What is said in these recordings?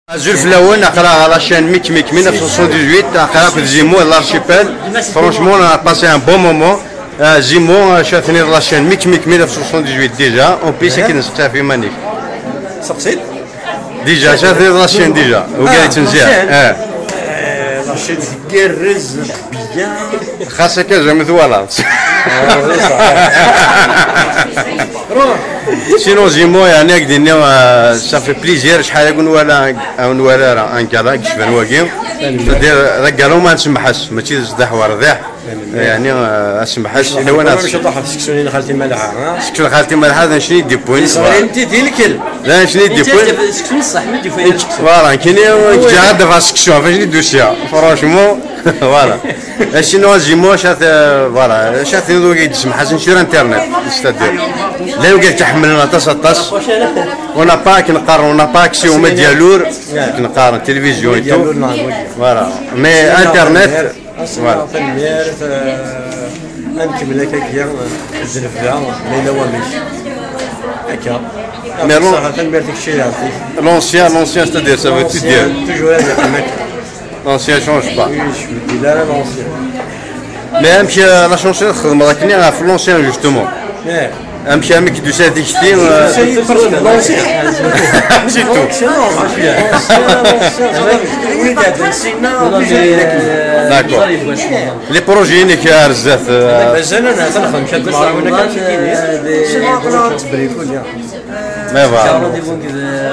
Azul fellawen, aql-aɣ la chaîne Mik Mik 1978, aql-aɣ akked Zimu l'archipel. Franchement, on a passé un bon moment. Zimu, chatni la chaîne Mik Mik 1978 déjà. En plus, c'est qu'il nous fait manik. سقسيت Déjà, chatni la chaîne déjà. وقاعد تنزيع. اه. La chaîne تقرز bien. خاصك jamais voilà. Sinon زيمو يعني قدينا ça fait plaisir شحال يكون ولا ولا un gala كيفان واقي دير رجالو ما نسمحش ماشي صداح ورضيح يعني اسمحش الا وانا مش طاح في سكسوني خالتي مالحة. سكسون خالتي مالحة شنو دي بوين انت ديال الكلب. لا شنو دي بوين سكسون صح ما دي فوين. Voilà كاين جا دفع سكسون فاش دوسيا franchement voilà sinon زيمو شات voilà شات ذوق يتسمح sur internet c'est-à-dire لا يوجد تحملنا طاس طاس on n'a pas كنقارن on n'a pas accès aux médias lourds كنقارن télévision et tout voilà mais internet voilà تنميرت نكمل هكاك الزنفه ليلى ومش هكا Mais صح تنميرتك شي يعطيك l'ancien c'est-à-dire ça veut tout dire toujours هذاك l'ancien change pas لا لا l'ancien mais امشي la chanson تخدم راك في l'ancien justement امشي امك دوسا ديكتي l'ancien c'est tout. D'accord. Les projets انك رزاف مازال انا تنخدم شاد المرا وانا كنمشي mais voilà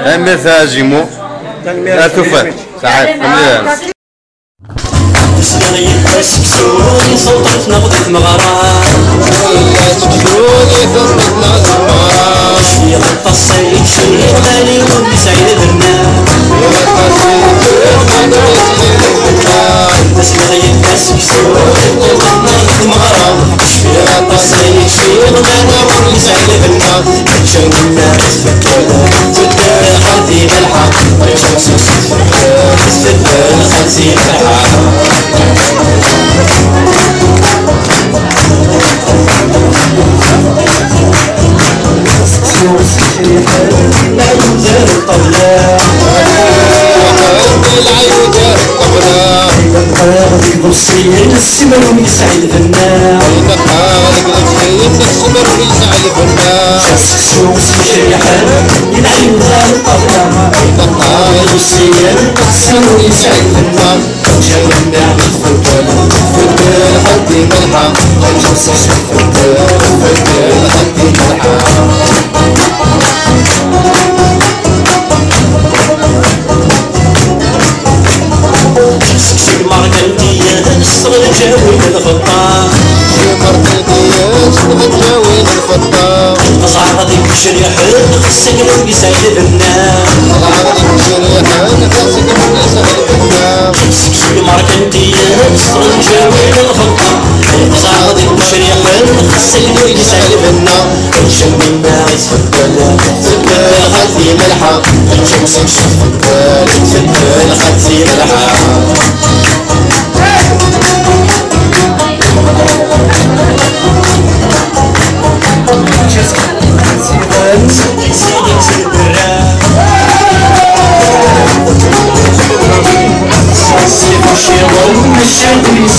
امير زيمو لا توفات سعاد الحمد لله.